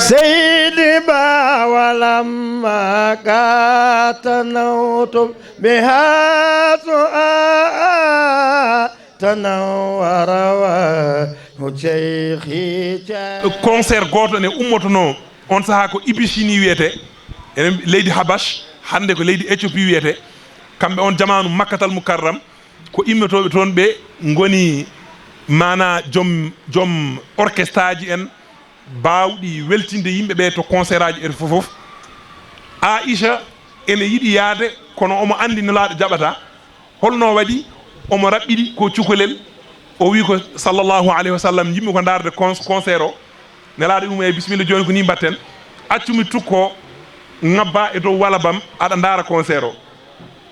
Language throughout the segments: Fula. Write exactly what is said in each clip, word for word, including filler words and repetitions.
Seydi Ba, walamma ka tanawtum biha su'a tanawwara wa hu sheikhi. Concert gooto ne ummotonoo, on sahaa ko Ibishini wiyetee, enen leydi Habash, hannde ko leydi Éthiopie wiyetee. Kamɓe on jamaanu Makkatal Mukarram, ko immotooɓe toon ɓe ngoni, maanaa joom, joom orchestre ji en, baawɗi weltinde yimɓe ɓe to concert aji en fof fof. Aisha ene yiɗi yaade, kono omo anndi Nelaaɗo jaɓataa. Holno waɗi? Omo raɓɓiɗi ko cukalel. O wi ko, sallallahu alayhi wa sallam, "Njiɗmi ko ndaarde con-, concert o." Nelaaɗo wi mo, "E bisimilla, jooni ko ni mbatten. Accu mi tukko, ngabba e dow walabam, aɗa ndaara concert o."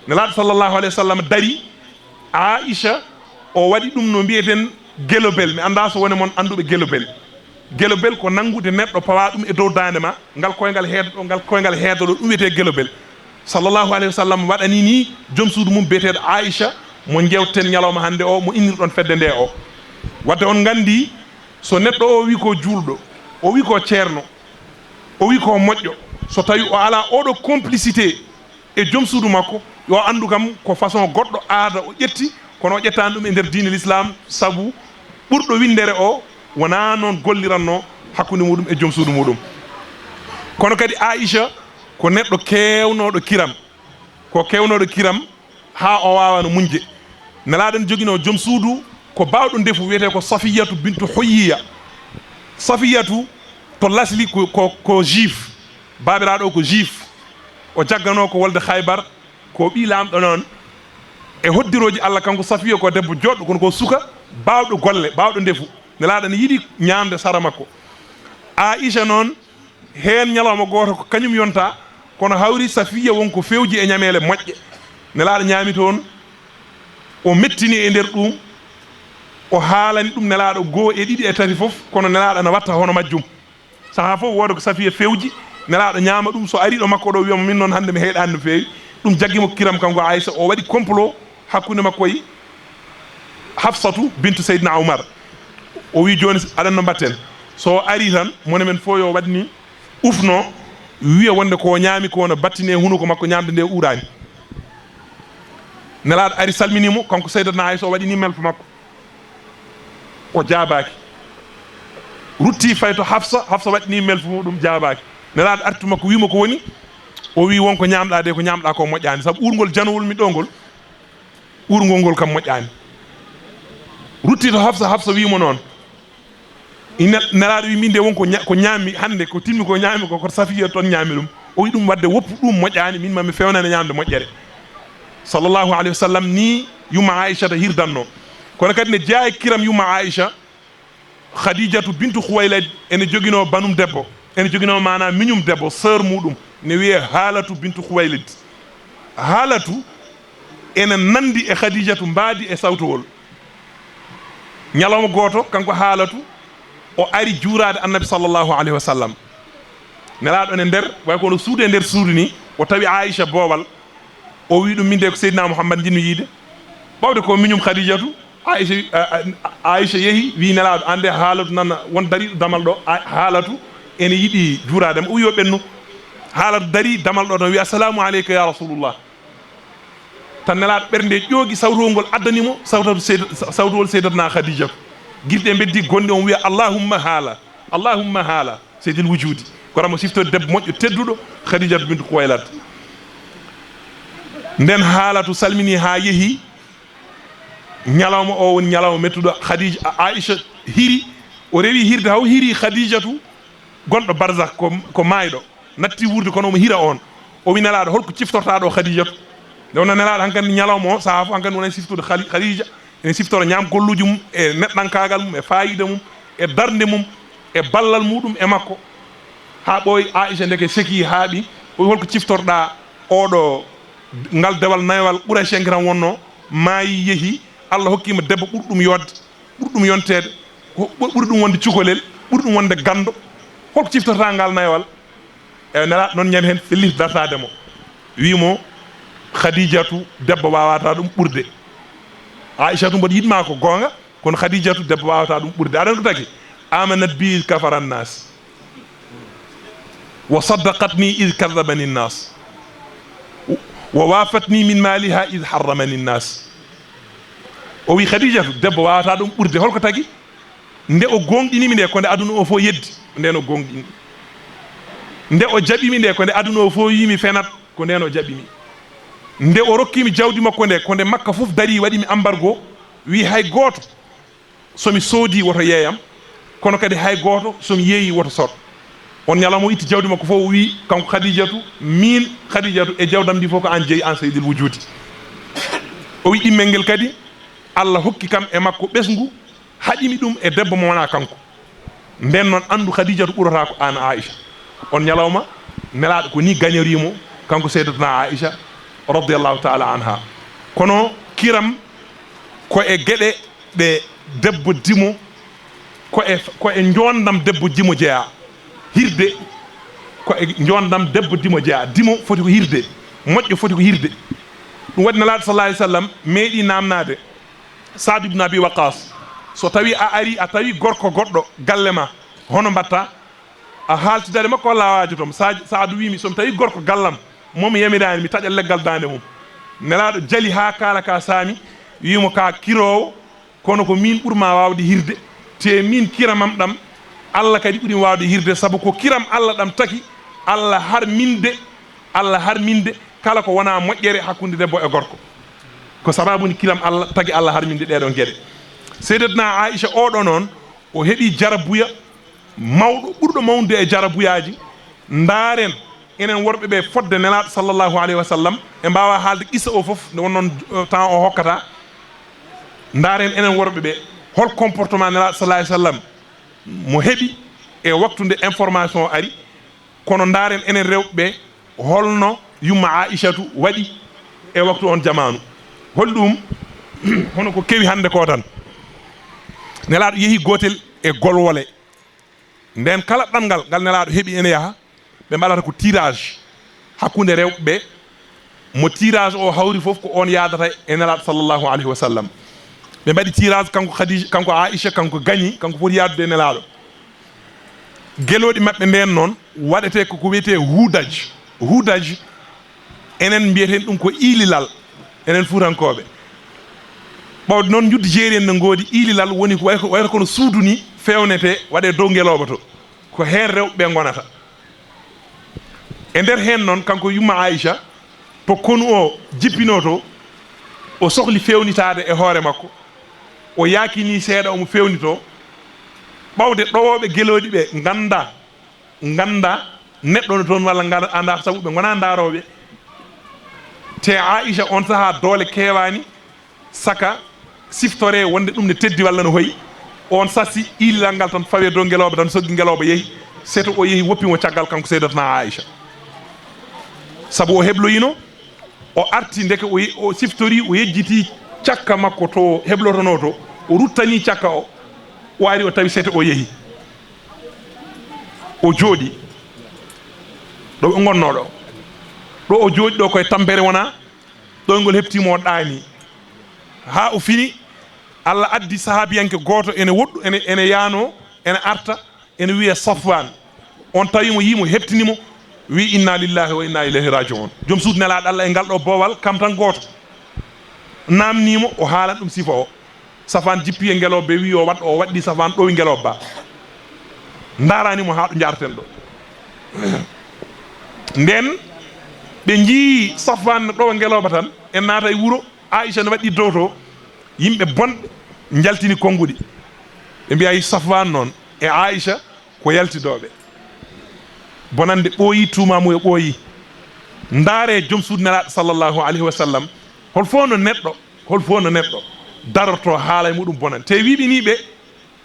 Nelaaɗo, sallallahu alayhi wa sallam, dari. Aisha, o waɗi ɗum no mbiyeten gelobel. Mi anndaa so woni mon annduɓe gelobel. Gelobel ko nanngude neɗɗo, pawa ɗum e dow daande ma, ngal koyngal heedo ɗo, ngal koyngal heedo ɗo, ɗum wiyetee gelobel. Sallallahu alayhi wa sallam waɗani ni joom suudu mum biyeteeɗo Aisha, mo njewten ñalawma hannde o, mo innirɗon fedde nde o. Wadde on nganndi, so neɗɗo o wi ko juulɗo, o wi ko ceerno, o wi ko moƴƴo, so tawi o alaa oɗo complicité e joom suudu makko, yo anndu kam ko façon goɗɗo aada o ƴetti, kono o ƴettaani ɗum e nder diine l'islam, sabu ɓurɗo winndere o wonaa noon golliranno hakkunde muɗum e joom suudu muɗum. Kono kadi Aisha ko neɗɗo keewnooɗo kiram, ko keewnooɗo kiram haa o waawano muñde. Nelaaɗo ene joginoo joom suudu ko baawɗo ndefu, wiyetee ko Safiyatu bintu Huyyiya. Safiyatu to lasli ko, ko, ko juif, baabiraaɗo o ko juif. O jagganoo ko wolde Khaybar, ko ɓii laamɗo noon. E hoddirooji Allah, kanko Safiya ko debbo jooɗɗo, kono ko suka baawɗo golle, baawɗo ndefu. Nelaaɗo ne yiɗi ñaamde sara makko. Aisha noon, heen ñalawma gooto ko kañum yonta, kono hawri Safiya won ko fewji e ñameele moƴƴe. Nelaaɗo ñaami toon, o mettini e nder ɗum, o haalani ɗum Nelaaɗo goo e ɗiɗi e tati fof, kono Nelaaɗo ana watta hono majjum. Sahaa fof wooda ko Safiya fewji, Nelaaɗo ñaama ɗum, so ari ɗo makko ɗo, wiya mo, "Min noon hannde mi heyɗaani no feewi." Ɗum jaggi mo kiram kanko Aisha, o waɗi complot hakkunde makko e Hafsatu bintu Seydina Umar. O wi, "Jooni aɗan no mbatten? So o ari tan, mone men fof yo waɗ ni, ufno, wiya wonde ko o ñaami ko no battini e hunuko makko, ñaamde nde uuraani." Nelaaɗo ari salmini mo, kanko Seydatna Aisha, o waɗi ni melfo makko. O jaabaaki. Rutti fay to Hafsa, Hafsa waɗi ni melfo muɗum, jaabaaki. Nelaaɗo arti makko, wi mo ko woni? O wi, "Won ko ñaamɗaa de, ko ñaamɗaa ko moƴƴaani, sabu uurngol janowol mi ɗo ngol, uurngol ngol kam moƴƴaani." Rutti to Hafsa, Hafsa wi mo noon. Ine-, Nelaaɗo wi, "Min de won ko ña-, ko ñaammi hannde, ko timmi ko ñaammi ko, ko Safiya toon ñaammi ɗum." O wi ɗum, "Waɗde woppu ɗum moƴƴaani, min ma mi fewnane ñaamde moƴƴere." Sallallahu alayhi wa sallam ni yumma Aishata hirdanno. Kono kadi ne jeyaa e kiram yumma Aisha, Khadijatu bintu Khuwaylid ene joginoo banum debbo, ene joginoo maanaa miñum debbo, sœur muɗum, ne wiyee Haalatu bintu Khuwaylid. Haalatu ene nanndi e Khadijatu mbaadi e sawtowol. Ñalawma gooto, kanko Haalatu, o ari juuraade Annabi sallallahu alayhi wa sallam. Nelaaɗo ne nder, way kono suudu e nder suudu ni, o tawi Aisha boowal, o wi ɗum, "Min de ko Seydina Muhammad njiɗmi yiide." Ɓawde ko miñum Khadijatu, Aisha, a, a, Aisha yehi, wi Nelaaɗo, "Aan de Haalatu nan won dariiɗo damal ɗo, a, Haalatu ene yiɗi juuraade ma." O wi, "Yo ɓennu." Haalatu darii damal ɗo tan, wi, "Assalamu aleyka ya Rasulullah." Tan Nelaaɗo ɓernde ƴoogi, sawtowol ngol addani mo, sawtatu seyda-, sawtowol Seydatna Khadijatu. Gilɗi e mbeddi gonɗi, on wiya, "Allahumma Haala, Allahumma Haala." Seydil Wujuudi. Kono mo siftorde debbo moƴƴo tedduɗo, Khadijatu bintu Khuwaylad. Nden Haalatu salmini haa yehi. Ñalawma o woni ñalawma mettuɗo. Khadija, A-, Aisha hiri. O rewi hirde haw hiri Khadijatu gonɗo barzakh, ko, ko maayɗo. Natti wuurde kono omo hira on. O wi, "Nelaaɗo, holko ciftortaa ɗo Khadijatu?" Nde wonno Nelaaɗo hankadi ñalawma o, sahaa fof hankadi wona e siftude Khali-, Khadija. Ene siftora ñaamgolluuji mum, e neɗɗankaagal mum, e faayiida mum, e darnde mum, e ballal muɗum e makko. Haa ɓooyi, Aisha ndeke seki haaɓi, o wi, "Holko ciftorɗaa oɗo, ngal dewal nayewal Quraysh en kiran wonno, maayi, yehi, Allah hokkii mo debbo ɓuri ɗum yodde, ɓuri ɗum yonteede, ko ɓu-, ɓuri ɗum wonde cukalel, ɓuri ɗum wonde ganndo. Holko ciftortaa ngal nayewal?" E Nelaaɗo noon ñande heen fellit dartaade mo, wii mo, "Khadijatu, debbo waawataa ɗum ɓurde. Aishatu, mboɗo yiɗ maa ko goonga, kono Khadijatu, debbo waawataa ɗum ɓurde. Aɗa anndi ko tagi? Amanat bi kafara nnaas." وصدقتني إذ كذبني الناس ووافاتني من مالها إذ حرمني الناس. O wi Khadijatu, debbo wawata ɗum ɓurde. Holko tagi? Nde o gonɗinimi nde, ko nde aduna o fof yeddi, ko nden o gonɗini. Nde o jaɓimi nde, ko nde aduna o fof wimi fenat, ko nden o jaɓimi. Nde o rokkimi jawdi makko nde, ko nde Makka fof dari waɗimi embargo, wi hay gooto somi soodi woto yeeyam, kono kadi hay gooto somi yeeyi woto sood. On ñalawma o itti jawdi makko fof, o wi kanko Khadijatu, min Khadijatu, e jawdam ndi fof ko an jeeyi, an Sayyidil Wujudi. O wi ɗimmel ngel kadi Allah hokki kam e makko ɓesngu, haɗimi ɗum e debbo mo wona kanko. Nden noon anndu Khadijatu ɓurata ko an Aisha. On ñalawma Nelaaɗo ko ni gañorimo kanko Sayyidatuna Aisha radiyallahu taala anha. Kono kiram ko e geɗe ɗe debbo dimo, ko e, ko e njoondam debbo dimo jeyaa. Hirde, ko e njoondam debbo dimo jeyaa. Dimo foti ko hirde, moƴƴo foti ko hirde. Ɗum waɗi Nelaaɗo sallallahu alayhi wa sallam meeɗi namnaade Saad ibn Abi Waqas, so tawi a ari a tawi gorko goɗɗo galle ma, hono mbatta? A haaltidade makko walla a waajoto mo? Sa-, Saadu wiimi, so mi tawi gorko gallam mo mi yamiraani, mi taƴa leggal daande mum. Nelaaɗo jali haa kaala ka saami, wiimo ka kiroowo, kono ko min ɓurma waawde hirde, te min kiramam ɗam, Allah kadi ɓurimi waawde hirde, sabu ko kiram Allah ɗam taki Allah harminde, Allah harminde kala ko wona moƴƴere hakkunde debbo e gorko. Ko sababu ni kiram Allah tagi Allah harminde ɗeɗon geɗe. Seydatna Aisha oɗo noon, o heɓi jarabuya mawɗo, ɓurɗo mawnude e jarabuyaaji. Ndaaren enen worɓe ɓe fodde Nelaaɗo sallallahu alayhi wa sallam, ɓe mbaawa haalde qissa o fof, nde won noon, eh, temps o hokkata. Ndaaren enen worɓe ɓe, hol comportement Nelaaɗo sallallahu alayhi wa sallam mo heɓi e waktu nde information o ari, kono ndaaren enen rewɓe ɓe, holno yumma Aishatu waɗi e waktu on jamaanu. Hol ɗum? Hono ko kewi hannde ko tan. Nelaaɗo yehi gootel e golwole. Nden kala ɗanngal ngal Nelaaɗo heɓi ene yaha, ɓe mbaɗata ko tirage hakkunde rewɓe ɓe. Mo tirage o hawri fof ko on yaadata e Nelaaɗo sallallahu alayhi wa sallam. Ɓe mbaɗi tirage kanko Khadija, kanko Aisha, kanko gañi, kanko foti yaadude e Nelaaɗo. Gelooɗi maɓɓe nden noon waɗete ko, ko wiyetee hudaj. Hudaj, enen mbiyeten ɗum ko iililal, enen Fuutankooɓe. Ɓawde noon njuddi jeeri en no ngoodi, iililal woni ko wayata, wayata kono suudu ni, feewnete, waɗe dow ngelooba to. Ko heen rewɓe ɓe ngonata. E nder heen noon, kanko yumma Aisha, to konu o jippinoo to, o sohli feewnitaade e hoore makko. O yaakini seeɗa omo feewnitoo. Ɓawde ɗowooɓe gelooɗi ɓe ngannda, ngannda neɗɗo no toon walla ngannda, annda, sabu ɓe ngonaa ndaarooɓe. Te Aisha on sahaa doole keewaani, saka siftoree wonde ɗum ne teddi walla no hoyi. On sasi iililal ngal tan, fawee dow ngelooba tan, soggi ngelooba yehi. Seto o yehi, woppi mo caggal kanko Seydatuna Aisha. Sabu o hebloyino, o arti, ndeke o ye-, o siftori, o yejjiti cakka makko to heblotonoo to, o ruttani cakka o, o ari o tawi seto o yehi. O jooɗi ɗo ɓe ngonnoo ɗo. Ɗo o jooɗi ɗo koye tampere wona, ɗoyngol heɓtiimo o ɗaani. Haa o fini, Allah addi sahaabiyanke gooto ene woɗɗo, ene, ene yaano, ene arta, ene wiyee Safwaan. On tawi mo, yii mo, heɓtini mo, wi, "Inna lillahi wa inna ilayhi raji'un." Joom suudu Nelaaɗo Allah e ngal ɗo boowal, kam tan gooto. Naamnii mo, o haalan ɗum sifa o. Safwaan jippi e ngelooba, wi o waɗ-, o waɗɗii Safwaan ɗowi ngelooba. Ndaarani mo haa ɗo njaarten ɗo. Nden ɓe njii Safwaan no ɗowa ngelooba tan, en naata e wuro, Aisha no waɗɗii dow to, yimɓe bonɓe njaltini konnguɗi. Ɓe mbiya Safwaan noon e Aisha ko yaltidooɓe. Bonannde ɓooyi, tuumaamuya ɓooyi. Ndaare joom suudu Nelaaɗo sallallahu alayhi wa sallam, hol fof no neɗɗo, hol fof no neɗɗo darorto haala e muɗum bonannde. Te wiɓe ni ɓe,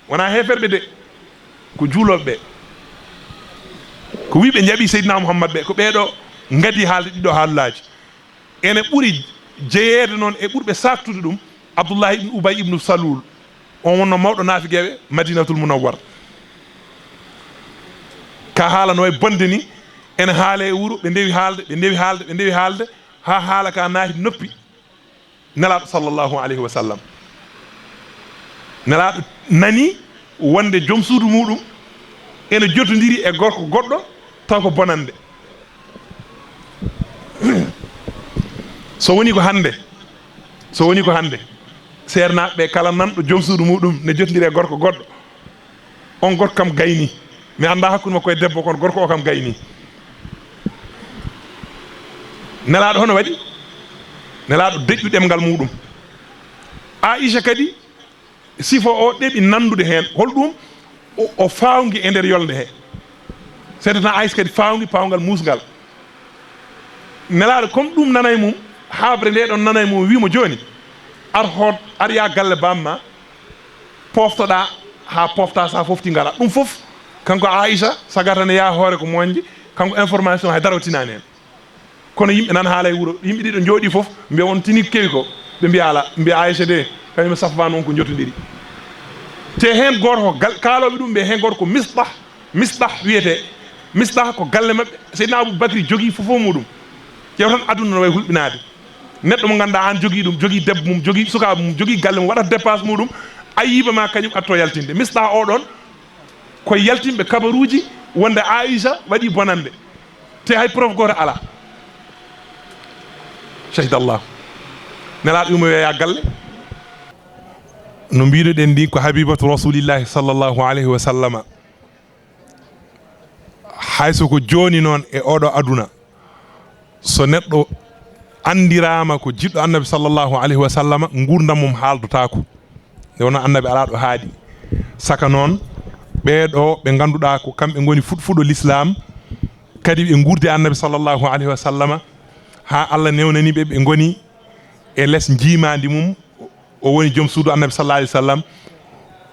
wonaa heeferɓe de, ko juulooɓe ɓe. Ko wiɓe njaɓi Seydina Muhammad ɓe, ko ɓeeɗo ngadi haalde ɗiɗo haalulaaji. Ene ɓuri jeyeede noon e ɓurɓe saaktude ɗum Abdullahi ibn Ubay ibn Salul. On wonno mawɗo naafigeeɓe Madinatul Munawwar. Ka haala no wayi bonde ni, ene haale e wuro, ɓe ndewi haalde, ɓe ndewi haalde, ɓe ndewi haalde, haa haala ka naati noppi Nelaaɗo sallallahu alayhi wa sallam. Nelaaɗo nani wonde joom suudu muɗum ene jotondiri e gorko goɗɗo, Taw ko bonande. So woni ko hannde, so woni ko hannde, seernaaɓe ɓe kala nanɗo joom suudu muɗum ne jotondiri e gorko goɗɗo, on gorko kam gayni. Mi anndaa hakkunde makko e debbo, kono gorko o kam gayni. Nelaaɗo hono waɗi? Nelaaɗo deƴƴu ɗemngal muɗum. Aisha kadi, sifa o ɗeɓi nanndude heen. Holɗum? O, o faawngi e nder yolnde he. Seedatna Aisha kadi faawngi paawngal muusngal. Nelaaɗo, comme ɗum nana e mum, haaɓre nde ɗon nana e mum, o wii mo, "Jooni, ar hoot, ar yaa galle bamma, poftoɗaa haa pofta, so a fofti ngala." Ɗum fof, kanko Aisha, sagata ne yaa hoore ko moƴƴi, kanko information hay dara o tinaani heen. Kono yimɓe nana haala e wuro, yimɓe ɗiɗo njooɗii fof, mbiya, "On tini kewi ko?" Ɓe mbiya, "Alaa." Mbiya, "Aisha de, kañum e Safwan on ko njotondiri." Te heen gooto ko gal-, kaalooɓe ɗum ɓe, heen gooto ko Misbah, Misbah wiyetee. Misbah ko galle maɓɓe, Seydina Abu Bakri jogii fof fof muɗum. Ƴeew tan aduna no wayi hulɓinaade. Neɗɗo mo ngannduɗaa aan jogii ɗum, jogii debbo mum, jogii sukaaɓe mum, jogii galle mum, waɗata dépense muɗum, a yiiba ma kañum atto yaltinde. Misbah o ɗon, ko yaltinɓe kabaruuji wonde Aisha waɗi bonande. Te hay preuve gooto alaa. Shahidallah. Nelaaɗo wimo weeya galle. No mbiɗoɗen ndi ko Habibatu Rasulillahi sallallahu alayhi wa sallama. Hay so ko jooni noon e oɗo aduna, so neɗɗo anndiraama ko jiɗɗo Annabi sallallahu alayhi wa sallama, nguurndam mum haaldotaako. Nde wonno Annabi alaa ɗo haaɗi. Saka noon, ɓee ɗo ɓe ngannduɗaa ko kamɓe ngoni fuɗfuɗo lislaam, kadi ɓe nguurdi Annabi sallallahu alayhi wa sallama, haa Allah newnani ɓe, ɓe ngoni e les njiimaandi mum. O woni joom suudu Annabi sallallahu alayhi wa sallam.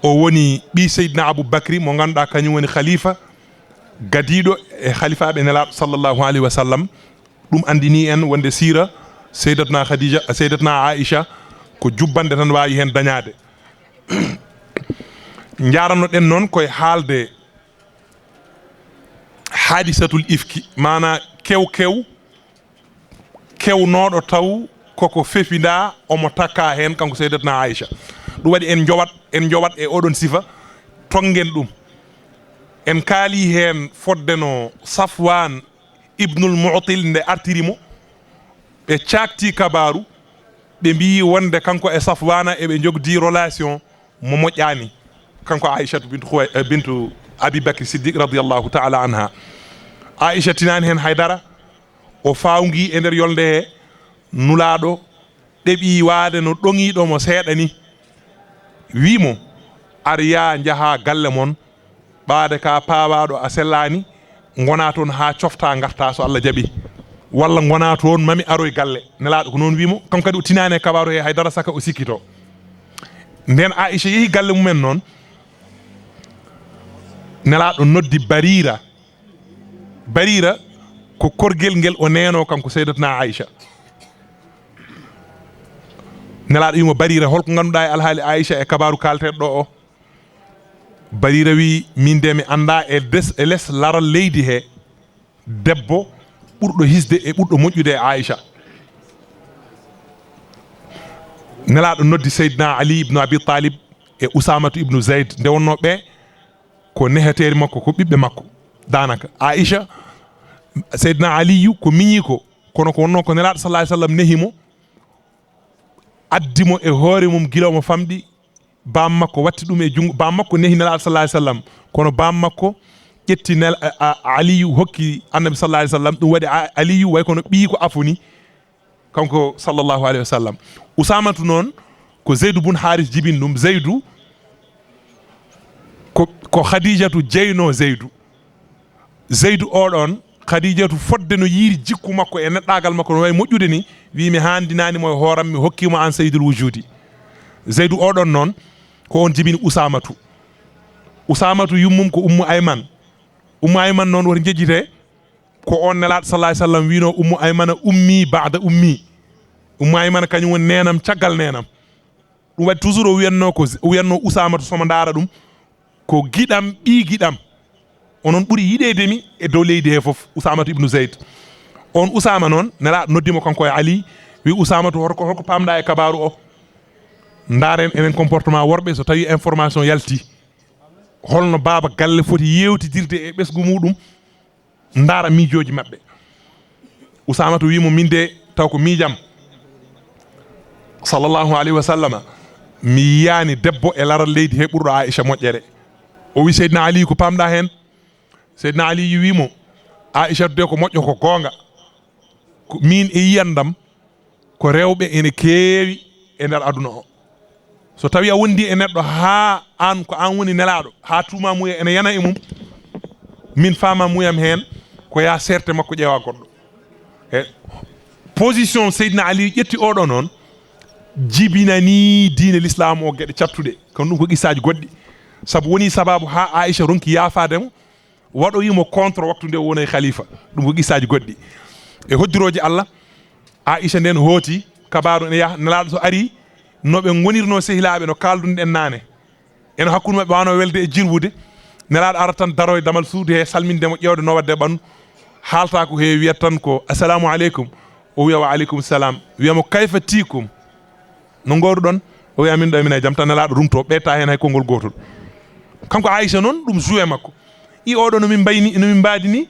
O woni ɓii Seydina Abu Bakri, mo ngannduɗaa kañum woni khalifa gadiiɗo e khalifaaɓe Nelaaɗo sallallahu alayhi wa sallam. Ɗum anndini en wonde siira Seydatna Khadija, Seydatna Aisha, ko jubbande tan waawi heen dañaade. Njarannoɗen noon koye haalde haadisatul ifki, maanaa kew kew kewnooɗo taw koko fefindaa, omo takkaa heen kanko Seydatna Aisha. Ɗum waɗi en njowat, en njowat e oɗon sifa, tonngen ɗum. En kaalii heen fodde no Safwaan ibnul Mu'til nde artiri mo, ɓe caaktii kabaaru, ɓe mbiyi wonde kanko e Safwaana eɓe njogdii relation mo moƴƴaani, kanko Aishatu bintu Khuway-, eh, bintu Abi Bakri Siddiq radiyallahu ta'ala anha. Aisha tinaani heen haydara, o faawngi e nder yolnde he, Nulaaɗo ɗeɓi waade no ɗoŋiiɗo mo seeɗa ni, wii mo, "Ar yaa njahaa galle mon, ɓaade ka paawaaɗo a sellaani, ngonaa toon haa coftaa ngartaa so Allah jaɓi. Walla ngonaa toon mami aroy galle." Nelaaɗo ko noon wii mo, kanko kadi o tinaani e kabaaru he haydara saka o sikkitoo. Ndeen Aisha yehi galle mumen noon, Nelaaɗo noddi Bariira. Bariira ko korgel ngel o neenoo kanko Seydatna Aisha. Nelaaɗo wii mo, "Bariira, holko ngannduɗaa e alhaali Aisha e kabaaru kaalteeɗo ɗo o?" Bariira wii, "Min de mi anndaa e des, e les laral leydi he debbo ɓurɗo hisde e ɓurɗo moƴƴude e Aisha." Nelaaɗo noddi Seydina Ali ibnu Abi Talib e Usamatu ibnu Zayd, nde wonnoo ɓe ko neheteeri makko, ko ɓiɓɓe makko. Daanaka Aisha, Seydina Aliyu ko miñiiko, kono ko wonnoo ko Nelaaɗo sallallahu alayhi wa sallam nehi mo, addi mo e hoore mum gila omo famɗi, baam makko watti ɗum e junngo, baam makko nehi Nelaaɗo sallallahu alayhi wa sallam, kono baam makko ƴetti Nel-, a, a, Aliyu hokki Annabi sallallahu alayhi wa sallam, ɗum waɗi a, Aliyu way kono ɓiyiiko afo ni, kanko sallallahu alayhi wa sallam. Usamatu noon ko Zeydu bun Haris jibini ɗum. Zeydu ko, ko Khadijatu jeynoo Zeydu. Zeydu oo ɗoon, Khadijatu fodde no yiiri jikku makko e neɗɗaagal makko no wayi moƴƴude ni, wii, "Mi haandinaani mo e hooram, mi hokkii mo aan Sayyidul Wujuudi." Zeydu oo ɗoon noon, ko oon jibini Usamatu. Usamatu yummum ko Ummu Ayman. Ummu Ayman noon woto njejjitee, ko oon Nelaaɗo sallallahu alayhi wa sallam wiinoo, "Ummu Aymana ummi ba'da ummi." Ummu Aymana kañum woni neenam caggal neenam. Ɗum waɗi toujours o wiyatnoo ko, o wiyatnoo Usamatu so mo ndaara ɗum, "Ko giɗam, ɓii giɗam. Onon ɓuri yiɗeede mi e dow leydi he fof, Usamatu ibnu Zayd." Oon Usama noon, Nelaaɗo noddi mo kanko e Ali, wii, "Usamatu, holko, holko paamɗaa e kabaaru o? Ndaaren enen comportement worɓe, so tawii information yaltii. Holno baaba galle foti yeewtidirde e ɓesngu muɗum?" ndaara miijooji maɓɓe. Usaamatu wii mo, "Min de, taw ko miijam, sallallahu alayhi wa sallama, mi yiyaani debbo e laral leydi he ɓurɗo Aisha moƴƴere." O wii Seydina Ali, "Ko paamɗaa heen?" Seydina Ali wii mo, "Aisha de ko moƴƴo, ko goonga. Ko miin e yiyandam, ko rewɓe ene keewi e nder aduna o. So tawi a wondi e neɗɗo haa aan, ko aan woni nelaaɗo, haa tuuma muya ene yana e mum, min faama muyam heen, ko yaa seerte makko ƴeewa goɗɗo." E position Seydina Ali ƴetti oɗo noon, jibinani diine l'islam o geɗe cattuɗe. Kono ɗum ko qissaaji goɗɗi. Sabu woni sababu haa Aisha ronki yaafaade mo, waɗoyi mo contre waktu nde o woni khalifa. Ɗum ko qissaaji goɗɗi. E hoddirooji Allah, Aisha nden hooti, kabaaru ene yaha, nelaaɗo so ari, no ɓe ngonirno sehilaaɓe, no kaaldunoɗen naane. Eno hakkunde maɓɓe wano welde e jirwude. Nelaaɗo ara tan daro e damal suudu he, salminde mo, ƴeewde no waɗde ɓandu. Haalta ko he, wiyata tan ko, "Assalamu aleykum." O wiya, "Wa aleykum salam." Wiya mo, "Kayfa tikum?" "No ngooruɗon?" O wiya, "Min ɗo, min e jam." Tan nelaaɗo rumto, ɓeyta heen hay konngol gootol. Kanko Aisha noon, ɗum jouet makko. I oɗo no min mbayni, no min mbaadi ni,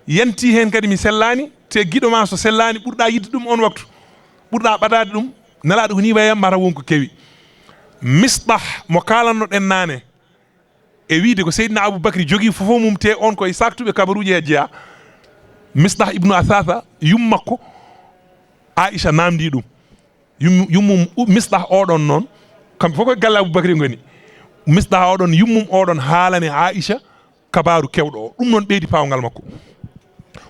yanti heen kadi mi sellaani, te giɗo ma so sellaani, ɓurɗa yiɗde ɗum on waktu, ɓurɗa ɓadaade ɗum. Nelaaɗo ko ni wayam, mata won ko kewi. Misɗah mo kaalannoɗen naane, e wiide ko Seydina Abu Bakri jogii fofo mum, te on koye saktuɓe kabaruuji he jeyaa. Misɗah ibnu Asasa, yummakko, Aisha namdi ɗum. Yum-, yummum u-, Misɗah oɗon noon, kamɓe fof koye galle Abu Bakri ngoni. Misɗah oɗon, yummum oɗon haalani Aisha kabaaru kewɗo o. Ɗum noon ɓeydi paawngal makko.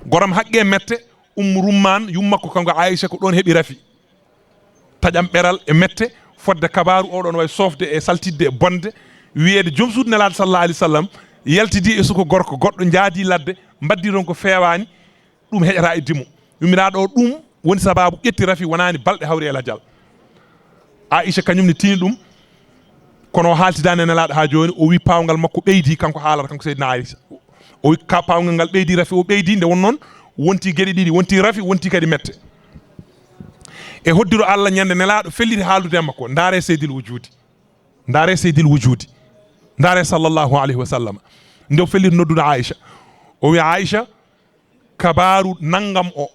Goram haqqe mette, Ummu Rumman, yummakko kanko Aisha ko ɗoon heɓi rafi. Taƴam ɓeral e mette, fodde kabaaru oɗon wayi sofde e saltidde e bonde, wiyeede joom suudu Nelaaɗo sallallahu alaihi wasallam yaltidi e suko gorko goɗɗo, njaadi ladde, mbaddi toon ko feewaani, ɗum heƴata e dimo. Yummiraaɗo o, ɗum woni sababu ƴetti rafi, wonaani balɗe hawri e lajal. Aisha kañum ne tini ɗum, kono o haaltidaani e Nelaaɗo haa jooni, o wi paawngal makko ɓeydi, kanko haalata, kanko Seydina Aisha. O wi ka paawngal ngal ɓeydi rafi, o ɓeydi, nde won noon, wonti geɗe ɗiɗi, wonti rafi, wonti kadi mette. E hoddiro Allah ñande Nelaaɗo felliti haaldude e makko, ndaare Seydil Wujudi. Ndaare Seydil Wujudi. Ndaare sallallahu alaihi wa sallam. Nde o felliti noddude Aisha. O wi Aisha, kabaaru nanngam o,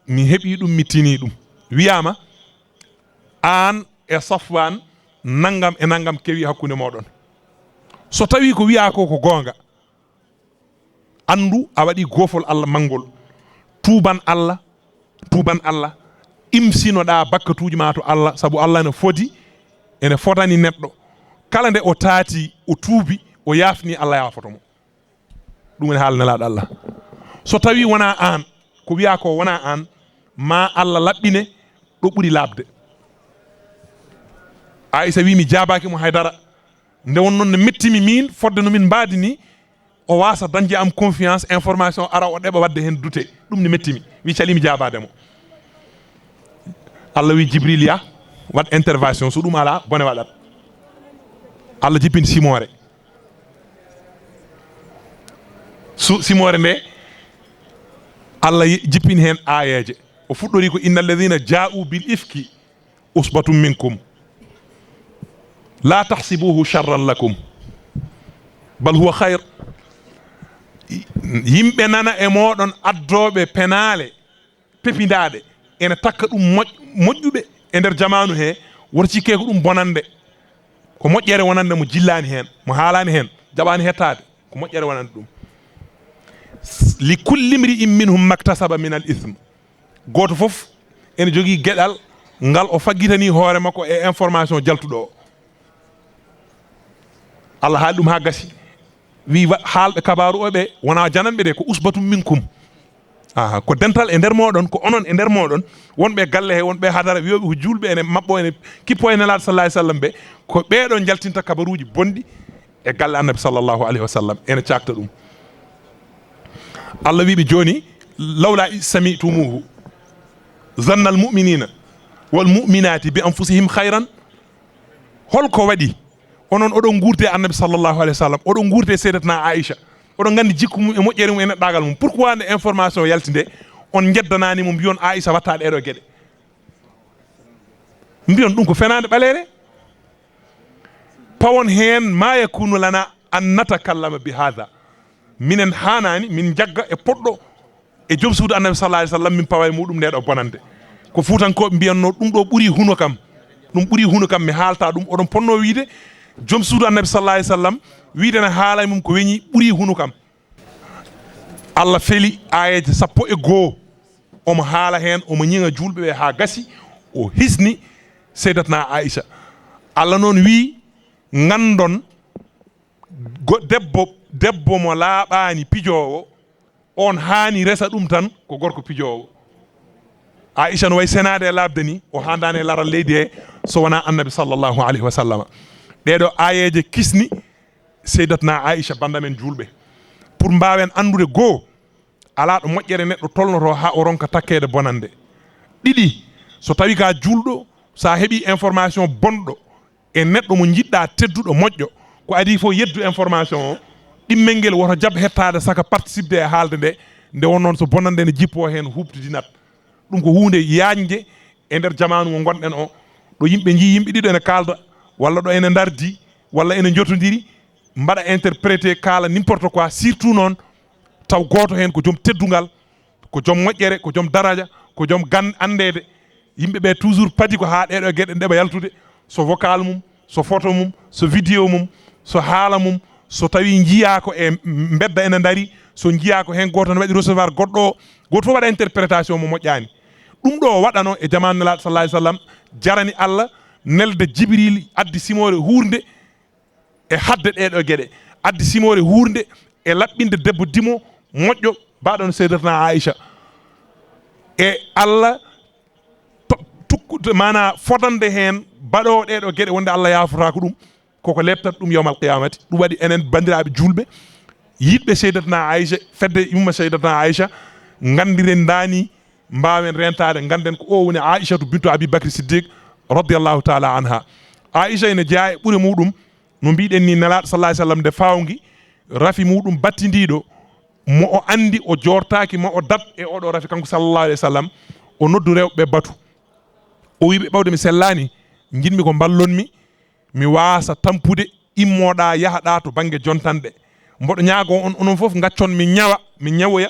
mi heɓi ɗum, mi tini ɗum. Wiyaama, aan e Safwaan, nanngam e nanngam kewi hakkunde mooɗon. So tawii ko wiyaa ko, ko goonga, anndu a waɗii goofol Allah manngol. Tuuban Allah, tuuban Allah, imsinoɗaa bakkatuuji maa to Allah, sabu Allah ene fodi, ene fodani neɗɗo. Kala nde o taati, o tuubi, o yaafni, Allah yaafoto mo. Ɗum woni haala Nelaaɗo Allah. So tawii wonaa aan, ko wiyaa ko wonaa aan, ma Allah laɓɓine ɗo ɓuri laaɓde. Aisha wi, mi jaabaaki mo haydara. Nde won noon ne mettimi miin, fodde no min mbaadi ni, o waasa dañde am confiance, information ara o ɗeɓa waɗde heen dute. Ɗum ne mettimi. Wi, calii mi jaabaade mo. Allah wi Jibril, yah, waɗ intervention. So ɗum alaa, bone waɗat. Allah jippini simoore. Su-, simoore nde, Allah yi-, jippini heen aayeeje. O fuɗɗori ko, "Inna alladhina ja'u bil ifki usbatun minkum. La tahsibuhu sharran lakum. Bal huwa khayr." Yimɓe nana e mooɗon addooɓe penaale pepindaaɗe, ene takka ɗum moƴ-, moƴƴuɓe e nder jamaanu he, woto cikke ko ɗum bonande. Ko moƴƴere wonande mo jillaani heen, mo haalaani heen, jaɓaani hettaade. Ko moƴƴere wonande ɗum. "Li kulli mri'in minhum maktasaba min al ithm." Gooto fof ene jogii geɗal ngal o faggitanii hoore makko e information jaltuɗo o. Allah haali ɗum haa gasi. Wi wa-, haalɓe kabaaru o ɓe, wonaa jananɓe de, ko usbatun minkum. Aha, ko dental e nder mooɗon, ko onon e nder mooɗon, wonɓe galle he, wonɓe hadara, wiyoɓe ko juulɓe ene maɓɓo, ene kippo e Nelaaɗo sallallahu alaihi wasallam ɓe, ko ɓeeɗo jaltinta kabaruuji bonɗi e galle Annabi sallallahu alaihi wasallam, ene caakta ɗum. Allah wiɓe jooni, "Lawla iz sami'tumuhu zanna al mu'minina wal mu'minati bi anfusihim khairan." Holko waɗi onon oɗon nguurdi e Annabi sallallahu alaihi wasallam, oɗon nguurdi e Sayyidatuna Aisha, oɗon nganndi jikku mum e moƴƴere mum e neɗɗaagal mum, pourquoi nde information yalti nde on njeddanaani mo, mbiyon Aisha watta ɗeɗo geɗe? Mbiyon ɗum ko fenaande ɓaleere. Pawon heen, "Ma yakunu lana an natakallama bi hadha." Minen haanaani min njagga e poɗɗo E joom suudu Annabi sallallahu alayhi wa sallam min pawa e muɗum nde ɗo bonande. Ko Fuutankooɓe mbiyatnoo ɗum ɗo ɓuri huno kam. Ɗum ɓuri huno kam, mi haalta ɗum. Oɗon ponnoo wiide joom suudu Annabi sallallahu alayhi wa sallam wiide ne haala e mum ko weñi ɓuri huno kam. Allah feli aayeeje sappo e goo, omo haala heen, omo ñiŋa juulɓe ɓe haa gasi, o hisni Seydatna Aisha. Allah noon wii, nganndon, go-, debbo, debbo mo laaɓaani pijoowo, on haani resa ɗum tan ko gorko pijoowo. Aisha no way senaade e laaɓde ni, o haandaani e laral leydi he so wonaa Annabi sallallahu alayhi wa sallam. Ɗee ɗoo aayeeje kisni Seydatna Aisha, bannda men juulɓe. Pour mbaawen anndude goo, alaa ɗo moƴƴere neɗɗo tolnotoo haa o ronka takkeede bonande. Ɗiɗi, so tawii ka juulɗo, so a heɓii information bonɗo e neɗɗo mo njiɗɗaa tedduɗo moƴƴo, ko adii fof yeddu information o, ɗimmel ngel woto jaɓ hettaade saka participde e haalde nde, nde won noon so bonande ne jippoo heen huuɓtidinat. Ɗum ko huunde yaañde e nder jamaanu mo ngonɗen o, ɗo yimɓe njii yimɓe ɗiɗo ene kaalda, walla ɗo ene ndardi, walla ene njotondiri, mbaɗa interprété, kaala n'importe quoi, surtout noon taw gooto heen ko joom teddungal, ko joom moƴƴere, ko joom daraja, ko joom gan-, anndeede. Yimɓe ɓe toujours padi ko haa ɗee ɗoo geɗe ndeɓa yaltude, so vocal mum, so photo mum, so vidéo mum, so haala mum, so tawii njiyaa ko e mbedda ene ndarii, so njiyaa ko heen gooto ne waɗi recevoir goɗɗo o, gooto fof waɗa interprétation mo moƴƴaani. Ɗum ɗo o waɗanoo e jamaanu Nelaaɗo sallallahu alayhi wa sallam, jarani Allah nelde Jibril addi simoore huurnde e haɗde ɗee ɗoo geɗe, addi simoore huurnde e laɓɓinde debbo dimo moƴƴo, mbaɗono Seydatna Aisha. E Allah to-, tukkude, maanaa fodande heen baɗoowo ɗee ɗoo geɗe, wonde Allah yaafotaako ɗum, koko leeptata ɗum yawmal qiyamati. Ɗum waɗi enen banndiraaɓe juulɓe, yiɗɓe Seydatna Aisha, fedde yumma Seydatna Aisha, nganndiren ndaani, mbaawen reentaade, ngannden ko o woni Aishatu bintu Abi Bakri Siddiq radiyallahu taala anha. Aisha ene jeyaa e ɓure muɗum, no mbiɗen ni, Nelaaɗo sallallahu alayhi wa sallam nde fawngi rafi muɗum battindiiɗo, mo o anndi, o joortaaki ma o daɗ e oɗo rafi, kanko sallallahu alayhi wa sallam, o noddu rewɓe ɓe batu. O wi ɓe, ɓawde mi sellaani, njiɗmi ko mballon mi, mi waasa tampude, immoɗaa, yahaɗaa to bannge jontanɗe. Mboɗo ñaagoo on, onon fof ngaccon mi ñawa, mi ñawoya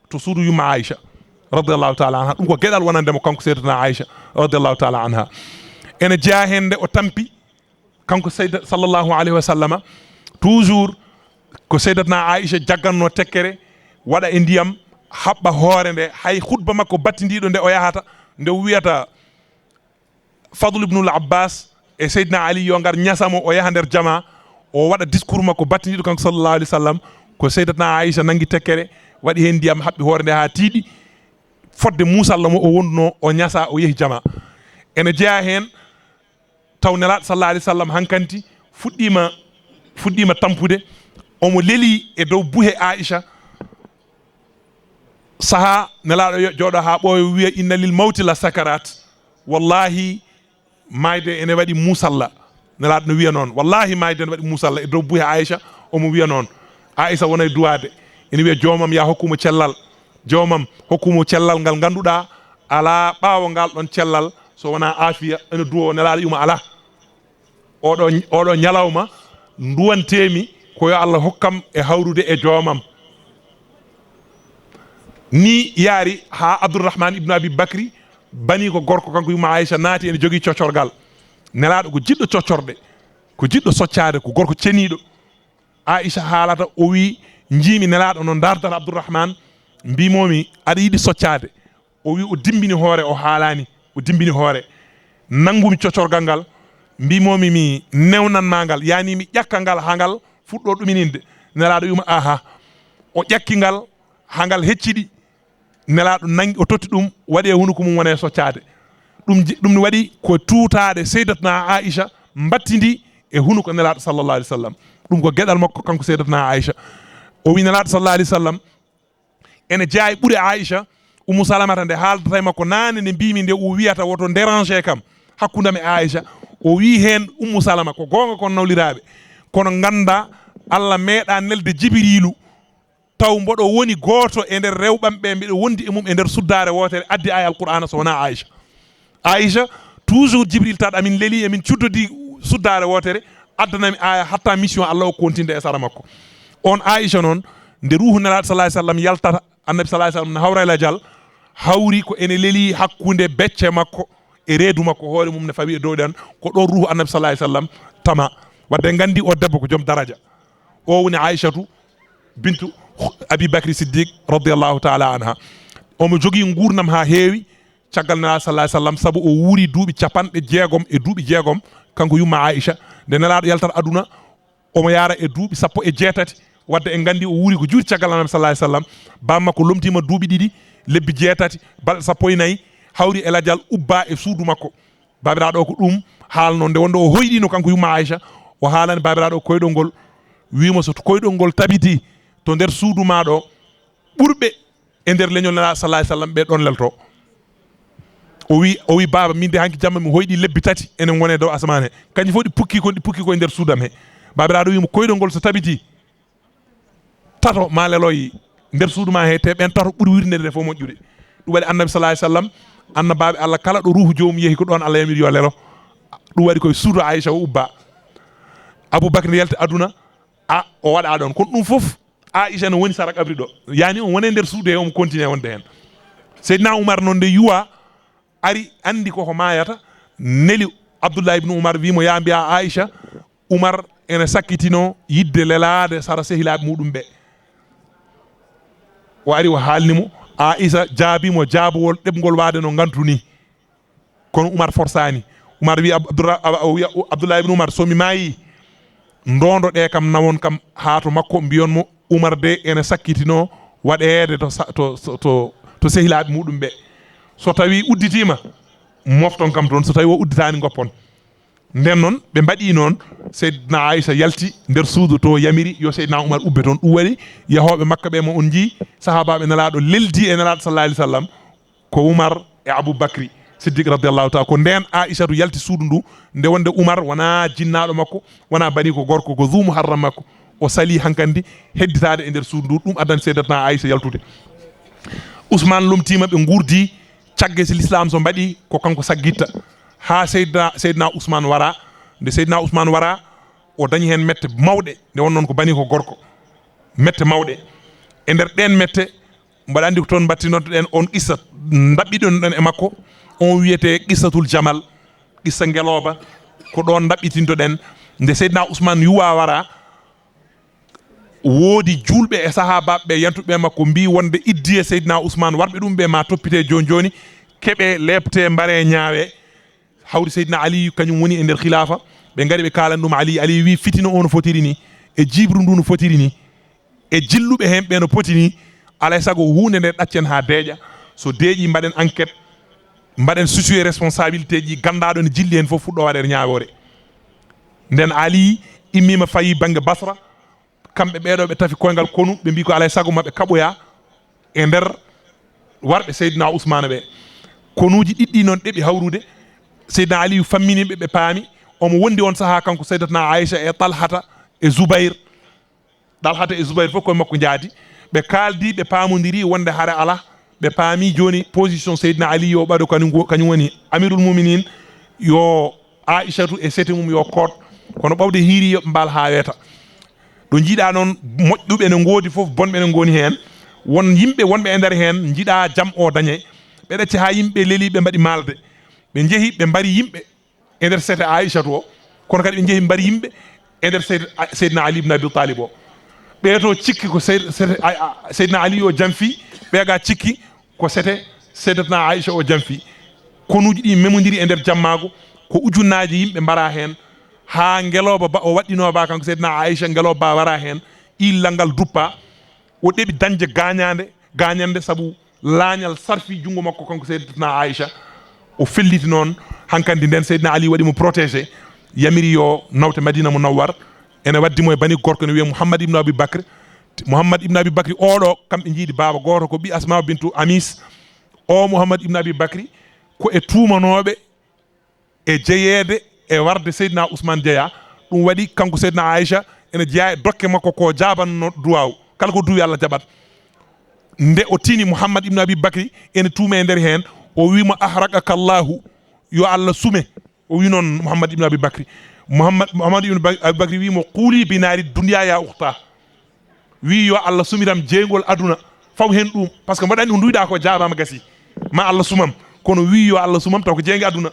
to suudu yumma Aisha, radiyallahu taala anha. Ɗum ko geɗal wonande mo kanko Seydatna Aisha, radiyallahu taala anha. Ene jeyaa heen nde o tampi, kanko Seyda, sallallahu alayhi wa sallama, toujours ko Seydatna Aisha jaggannoo tekkere, waɗa e ndiyam, haɓɓa hoore nde, hay khutba makko battindiiɗo nde o yahata, nde o wiyata, Fadl ibnul Abbas e Seydina Ali yo ngar ñasa mo, o yaha nder jama, o waɗa discours makko battindiiɗo kanko sallallahu alayhi wa sallam, ko Seydatna Aisha nangi tekkere, waɗi heen ndiyam, haɓɓi hoore nde haa tiiɗi, fodde muusalla mo o wondunoo, o ñasa, o yehi jama. Ene jeyaa heen taw Nelaaɗo sallallahu alayhi wa sallam hankanti fuɗɗiima, fuɗɗiima tampude, omo lelii e dow buhe Aisha. Sahaa Nelaaɗo yo-, jooɗo haa ɓooya, wiya, "Inna lil mawti la sakarat." Wallahi, maayde ene waɗi muusalla. Nelaaɗo no wiya noon. Wallahi, maayde ene waɗi muusalla. E dow buhe Aisha, omo wiya noon. Aisha wona e duwaade. Ene wiya, "Joomam, ya hokku mo cellal. Joomam, hokku mo cellal ngal ngannduɗaa alaa ɓaawo ngal ɗon cellal, so wonaa aafiya." Ene duwoo, Nelaaɗo yuma alaa. Oɗo, oɗo ñalawma nduwanteemi ko yo Allah hokkam e hawrude e joomam. Ni yaari haa Abdurrahman ibnu Abi Bakri, bani ko gorko kanko yumma Aisha naati ene jogii coccorgal. Nelaaɗo ko jiɗɗo coccorɗe, ko jiɗɗo soccaade, ko gorko ceniiɗo. Aisha haalata, o wi, "Njiimi Nelaaɗo no ndaardata Abdurrahman, mbimomi aɗa yiɗi soccaade." O wi o dimbini hoore, o haalaani, o dimbini hoore. Nanngumi coccorgal ngal, mbimomi mi newnan ma ngal, yani mi ƴakka ngal haa ngal fuɗɗo ɗumininde. Nelaaɗo yuma, "Aha." O ƴakki ngal haa ngal hecciɗi. Nelaaɗo nangi, o totti ɗum, waɗi e hunuko mum, wona e soccaade. Ɗum ji-, ɗum ne waɗi ko tuutaaɗe Seydatna Aisha mbattindi e hunuko Nelaaɗo sallallahu alayhi wa sallam. Ɗum ko geɗal makko kanko Seydatna Aisha. O wi Nelaaɗo sallallahu alayhi wa sallam, ene jeyaa e ɓure Aisha, Ummu Salamata nde haaldata e makko naane, nde mbimi nde o wiyata woto déranger kam hakkunde am e Aisha. O wi heen Ummu Salama, ko goonga kon nawliraaɓe, kono ngannda Allah meeɗa nelde Jibriilu taw mboɗo woni gooto e nder rewɓam ɓe, mbiɗo wondi e mum e nder suddaare wootere, addi aaya Alqur'aana so wonaa Aisha. Aisha, toujours Jibril taat amin leli, emin cuddodi suddaare wootere, addanami aaya hatta mission Allah o continue e sara makko. On Aisha noon, Nde ruuhu Nelaaɗo sallallahu alayhi wa sallam yaltata, Annabi sallallahu alayhi wa sallam ne hawra e lajal, hawri ko ene leli hakkunde becce makko e reedu makko, hoore mum ne fawi e dow ɗan, ko ɗon ruuhu Annabi sallallahu alayhi wa sallam tama. Wadde nganndi o debbo ko joom daraja. O woni Aïchatu bintu Abi Bakri Siddiq radiyallahu taala anha. Omo jogii nguurndam haa heewi caggal Nelaaɗo sallallahu alayhi wa sallam, sabu o wuuri duuɓi capanɗe jeegom e duuɓi jeegom, kanko yumma Aïcha. Nde Nelaaɗo yaltata aduna, omo yaara e duuɓi sappo e jeetati. Wadde en nganndi o wuuri ko juuti caggal Annabi sallallahu alayhi wa sallam. Baaba makko lomtiima duuɓi ɗiɗi, lebbi jeetati, balɗe sappo e nayi, hawri e lajal, ubba e suudu makko. Baabiraaɗo o ko ɗum haalno, nde wonde o hoyɗiino kanko yumma Aïcha, o haalani baabiraaɗo o koyɗol ngol, wiimo so koyɗol ngol tabitii to nder suudu maa ɗo, ɓurɓe e nder leñol Nelaaɗo sallallahu alayhi wa sallam ɓe ɗon lelto. O wi, o wi, "Baaba, min de hanki jamma mi hoyɗi lebbi tati ene ngone dow asamaan he. Kanji fof ɗi pukki kon, ɗi pukki ko e nder suudam he." Baabiraaɗo wi mo, "Koyɗol ngol so tabitii, tato ma leloy nder suudu ma he, te ɓen tato ɓuri wirnde nde fof moƴƴude." Ɗum waɗi Annabi sallallahu alayhi wa sallam, annabaaɓe Allah kala ɗo ruuhu joomum yehi ko ɗon Allah yamiri yo lelo. Ɗum waɗi koye suudu Aïcha o ubba. Abou Bakr nde yalti aduna, a o waɗa ɗon. Kono ɗum fof Aïcha no woni sara qabri ɗo. Yani on wone nder suudu he, omo continue wonde hen. Seydina Oumar noon nde yuwa, ari andi koko maayata, neli Abdullah ibn Oumar, wi mo, "Ya mbiya Aïcha, Oumar ene sakkitino yidde lelaade sara sehilaaɓe muɗum ɓe." O ari o haalni mo, Aïcha jaabi mo jaabowol ɗeɓngol waade no ngantu ni. Kono Oumar forsaani. Oumar wi Ab-, Abdourah-, Ab-, o wi Abdullah ibn Oumar, "So mi maayi, ndondo ɗe kam, nawon kam haa to makko, mbiyon mo Oumar de ene sakkitino waɗeede to sa-, to, to, to, to sehilaaɓe muɗum ɓe. So tawi udditiima, mofton kam toon, so tawi o udditaani, ngoppon." Nden noon, ɓe mbaɗi noon, Seydina Aïcha yalti nder suudu to, yamiri yo Seydina Oumar ubbe toon. Ɗum waɗi yahooɓe Makka ɓe, mo on njii, sahaabaaɓe Nelaaɗo leldi e Nelaaɗo sallallahu alayhi wa sallam, ko Oumar e Abou Bakri Siddiq radiyallahu taala. Ko ndeen Aïchatu yalti suudu ndu, nde wonde Oumar wonaa jinnaaɗo makko, wonaa banii ko gorko, ko Zu Muharram makko. O salii hankandi hedditaade e nder suudu ndu, ɗum addani Seydatna Aïcha yaltude. Ousmane lomtiima, ɓe nguurdi, cagge si lislaam so mbaɗi, ko kanko saggitta. Haa Seydina, Seydina Ousmane wara. Nde Seydina Ousmane wara, o dañi heen mette mawɗe, nde won noon ko banii ko gorko. Mette mawɗe. E nder ɗeen mette, mbaɗa anndi ko toon mbattinonto ɗen on qissa, ndaɓɓiɗon ɗon e makko, on wiyetee qissatul Jamal, qissa ngelooba, ko ɗoon ndaɓɓitinto ɗen. Nde Seydina Ousmane yuwa wara, woodi juulɓe e sahaabaaɓe ɓe, yantuɓe ɓe makko, mbii wonde iddiye Seydina Ousmane, warɓe ɗum ɓe ma toppitee jooni jooni, keɓee, leeptee, mbaree, ñaawee. Hawri Seydina Ali, kañum woni e nder khilaafa, ɓe ngari ɓe kaalani ɗum Ali. Ali wi, fitina o no fotiri ni, e jiiɓru ndu no fotiri ni, e jilluɓe heen ɓe no poti ni, alay sago huunde nde ɗaccen haa deeƴa. So deeƴi, mbaɗen enquête, mbaɗen situer responsabilité ji, ganndaaɗo ne jilli heen fof, fuɗɗo waɗeede ñaawoore. Nden Ali immiima, fayi bannge Basra, kamɓe ɓeeɗo ɓe tafi koyngal konu, ɓe mbii ko alay sago maɓe kaɓoya e nder warɓe Seydina Ousmane ɓe. Konuuji ɗiɗɗi noon ɗeɓi hawrude. Seydina Aliyu fammini ɓe, ɓe paami. Omo wondi on sahaa kanko Seydatna Aïcha e Talhata e Zubayr. Talhata e Zubayr fof koye makko njaadi. Ɓe kaaldi, ɓe paamondiri wonde hare alaa. Ɓe paami jooni position Seydina Aliyu o ɓaɗo kañum, kañum woni Amirul Muminin, yo Aïchatu e sete mum yo koot. Kono ɓawde hiiri, yo ɓe mbaal haa weeta. Ɗo njiiɗaa noon, moƴƴuɓe ne ngoodi fof, bonɓe ne ngooni heen. Won yimɓe wonɓe e nder heen njiɗaa jam o dañe. Ɓe ɗacci haa yimɓe leli, ɓe mbaɗi maalde. Ɓe njehi, ɓe mbari yimɓe e nder sete Aïchatu o. Kono kadi ɓe njehi mbari yimɓe e nder sete, Seydina Ali ibn Abi Talib o. Ɓee to cikki ko sey-, sete, a, a, Seydina Ali o janfi, ɓee ga cikki ko sete Seydatna Aïcha o janfi. Konuuji ɗi memondiri e nder jammaago, ko ujunnaaji yimɓe mbara heen, haa ngelooba ba o waɗɗinoo ba kanko Seydina Aïcha, ngelooba ba wara heen, illal ngal duppa, o ɗeɓi dañde gaañaande, gaañannde sabu laañal sarfi junngo makko kanko Seydatna Aïcha. O felliti noon, hankandi nden Seydina Ali waɗi mo protégé, yamiri yo nawte Madina Munawwar, ene waddi mo e bani gorko ene wiyee Mouhammad ibn Abi Bakr. Mouhammad ibn Abi Bakri oɗo, kamɓe njiidi baaba gooto, ko ɓii Asma bintu Amis. O Mouhammad ibn Abi Bakri ko e tuumanooɓe e jeyeede e warde Seydina Ousmane jeyaa. Ɗum waɗi kanko Seydina Aïcha ene jeyaa e dokke makko ko jaabanno duwaaw. Kala ko duwi Allah jaɓat. Nde o tini Mouhammad ibn Abi Bakri ene tuuma e nder heen, o wi mo, "Ahraqaka Allahu, yo Allah sume." O wi noon Mouhammad ibn Abi Bakri. Mouhammad, Mouhammad ibn Ba-, Abi Bakri wi mo, "Quuli bi naari dunya ya ukhta." Wii yo Allah sumiram jeygol aduna faw heen ɗuum, par ce que mboɗo anndi ko nduyɗaa ko jaabaama gasi, ma Allah sumam. Kono wii yo Allah sumam taw ko jeynge aduna.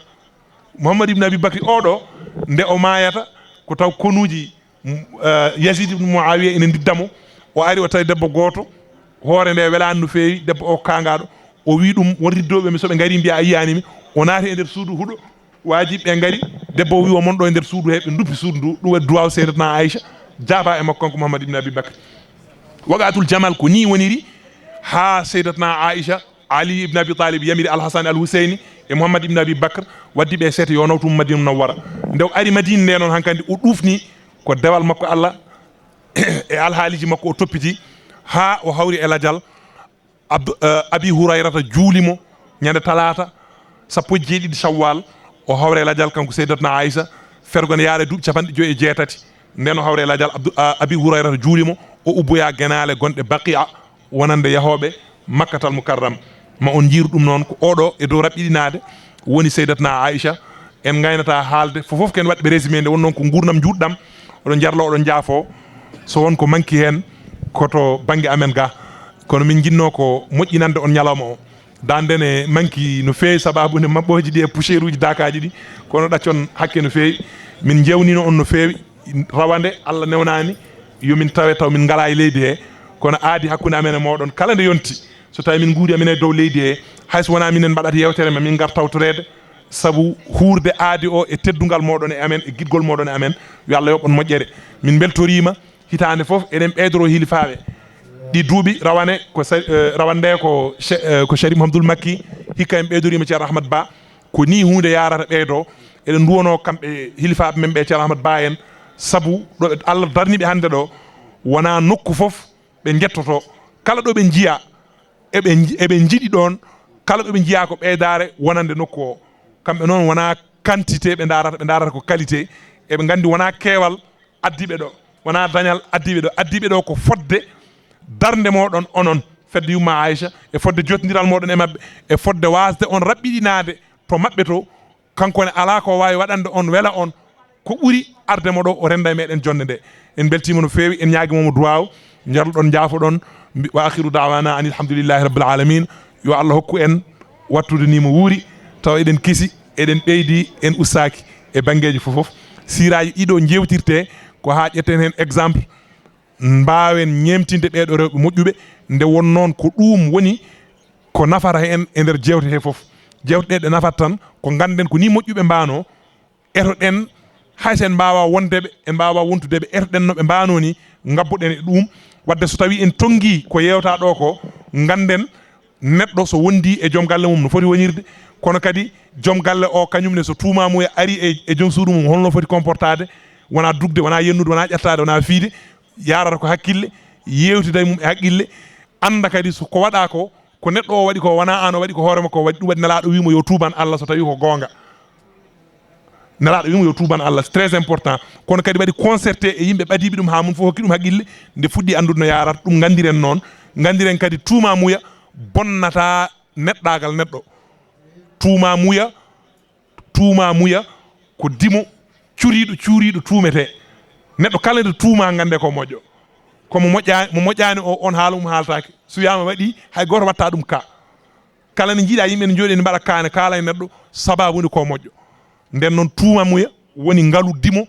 Mouhammad Ibn Abi Bakri oɗo, nde o maayata, ko taw konuuji, mm, eh, Yazid ibn Muawiya ene ndidda mo. O ari, o tawi debbo gooto, hoore nde welaani no feewi, debbo o kaangaaɗo. O wii ɗum, won riddooɓe mi, so ɓe ngarii mbiyaa a yiyaani mi. O naati e nder suudu huɗo, waajiɓe ɓe ngari, debbo o wii o mon ɗo e nder suudu he, ɓe nduppi suudu ndu. Ɗum waɗi duwaaw Seydatna Aïcha, jaabaa e makko kanko Mouhammad Ibn Abi Bakri. Waqatul Jamal ko nii woniri, haa Seydatna Aïcha Ali ibn Abi Talib yamiri Al Hasan Al Huseyni e Muhammad ibn Abi Bakr, waddi ɓe seete yo nawtu Madina Munawwara. Nde o ari Madina nde noon hankandi o ɗuufni ko dewal makko Allah e alhaaliji makko o toppiti haa o hawri e lajal Abdu-, eh, Abi Hurayrata juuli mo ñande talaata sappo e jeeɗiɗi Shawwal, o hawra e lajal kanko Seydatna Aïcha, fergo ne yaara e duuɓi capanɗe joyi e jeetati. Nden o hawra e lajal Abdu-, a-, Abi Hurayrata juuli mo, o ubboya genaale gonɗe Baqi'a, wonande yahooɓe Makkatal Mukarram. Ma on njiiru ɗum noon, ko oɗo e dow raɓɓiɗinaade woni Seydatna Aïcha. En ngaynata haalde, fof fof ken waɗɓe résumé nde won noon ko nguurndam njuutɗam, oɗon njarlo, oɗon njaafo. So won ko manki heen, ko to bannge amen ga. Kono min njinnoo ko moƴƴinande on ñalawma o. Dande ne manki no feewi, sababu nde maɓɓooji ɗi e poussière uji daakaaji ɗi, kono ɗaccon hakke no feewi. Min njewnino on no feewi. Rawande Allah newnaani yo min tawe taw min ngalaa e leydi he, kono aadi hakkunde amen e mooɗon kala nde yonti, so tawi min nguuri amin e dow leydi he, hay so wonaa minen mbaɗata yeewtere ma min ngar tawtoreede, sabu huurde aadi o e teddungal mooɗon e amen, e giɗgol mooɗon e amen, yo Allah yoɓ on moƴƴere. Min mbeltoriima. Hitaande fof eɗen ɓeydoro hilifaaɓe. Ɗi duuɓi rawane ko sa-, eh, rawande ko che-, eh, ko Sharif Mouhamadoul Makki, hikka en ɓeydoriima Ceerno Ahmad Ba. Ko nii huunde yaarata ɓeydoo. Eɗen nduwanoo kamɓe hilifaaɓe men ɓe, Ceerno Ahmad Ba en, sabu ɗo ɓe Allah darni ɓe hannde ɗo, wonaa nokku fof ɓe njettotoo. Kala ɗo ɓe njiyaa, eɓe nji-, eɓe njiɗi ɗoon, kala ɗo ɓe njiyaa ko ɓeydaare wonande nokku o. Kamɓe noon wonaa quantité ɓe ndaarata, ɓe ndaarata ko qualité. Eɓe nganndi wonaa keewal addi ɓe ɗo, wonaa dañal addi ɓe ɗo. Addi ɓe ɗo ko fodde darnde mooɗon onon, fedde yumma Aïcha, e fodde jotondiral mooɗon e maɓɓe, e fodde waasde on raɓɓiɗinaade to maɓɓe to. Kanko ne alaa ko waawi waɗande on, wela on, ko ɓuri arde mo ɗo, o rennda e meɗen jonnde nde. En mbeltiima no feewi, en ñaagii mo mo duwaaw, njarloɗon, njaafoɗon. Mbi-, wa akhiru da'wana anil hamdulillahi rabbil alamin. Yo Allah hokku en wattude ni mo wuuri, tawa eɗen kisi, eɗen ɓeydi, en ustaaki e banngeeji fof fof. Siiraaji ɗiɗo njeewtirte ko haa ƴetten heen exemple, mbaawen ñeemtinde ɓeeɗo rewɓe moƴƴuɓe, nde won noon ko ɗuum woni ko nafata en e nder jeewte he fof. Jeewte ɗe, ɗe nafata tan, ko ngannden ko ni moƴƴuɓe mbaanoo, etoɗen, hay so en mbaawaa wonde ɓe, en mbaawaa wontude ɓe, etoɗen no ɓe mbaanoo ni, ngabboɗen e ɗuum. Waɗde so tawii en tonngii ko yeewtaa ɗo ko, ngannden neɗɗo so wondi e joom galle mum no foti wonirde, kono kadi joom galle o kañum ne so tuumaamuya ari e, e joom suudu mum, holno foti comportaade, wonaa dugde, wonaa yennude, wonaa ƴettaade, wonaa fiyde, yaarata ko hakkille, yeewtida e mum e haqqille, annda kadi so ko waɗaa ko, ko neɗɗo o waɗi ko, wonaa aan o waɗi ko, hoore makko o waɗi. Ɗum waɗi Nelaaɗo wii mo yo tuuban Allah so tawii ko goonga. Nelaaɗo wii mo yo tuuban Allah, c'est très important. Kono kadi waɗi concerté e yimɓe ɓadiiɓe ɗum haa mum fof hokki ɗum haqqille, nde fuɗɗi anndude no yaarata. Ɗum nganndiren noon, nganndiren kadi tuumaamuya bonnata neɗɗaagal neɗɗo. Tuumaamuya, tuumaamuya ko dimo curiiɗo, cuuriiɗo tuumetee. Neɗɗo kala nde tuumaa, nganndee ko moƴƴo. Ko mo moƴƴaani, mo moƴƴaani o, on haala mum haaltaake. So wiyaama waɗi, hay gooto waɗtaa ɗum ka. Kala nde njiiɗaa yimɓe ne njooɗi ne mbaɗa kaane, kaala e neɗɗo, sababu nde ko moƴƴo. Nden noon tuumaamuya woni ngalu dimo,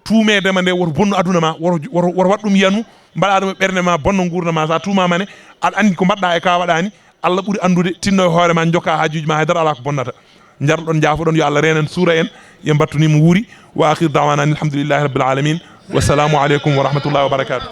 tuumeede ma nde woto bonnu aduna ma, woto, woto, woto waɗ ɗum yanu, mbaɗa ɗum e ɓernde ma, bonno nguurndam ma. So a tuumaama ne, aɗa anndi ko mbaɗɗaa e ka waɗaani, Allah ɓuri anndude, tinno e hoore ma, njokka haajuuji ma, hay dara alaa ko bonnata. Njarloɗon, njaafoɗon, yo Allah reen en, suura en, yo en mbattu ni mo wuuri. Wa akhiru da'wana anil hamdulillahi rabbil alamin. Wassalamu aleykum wa rahmatullahi wa barakatuh.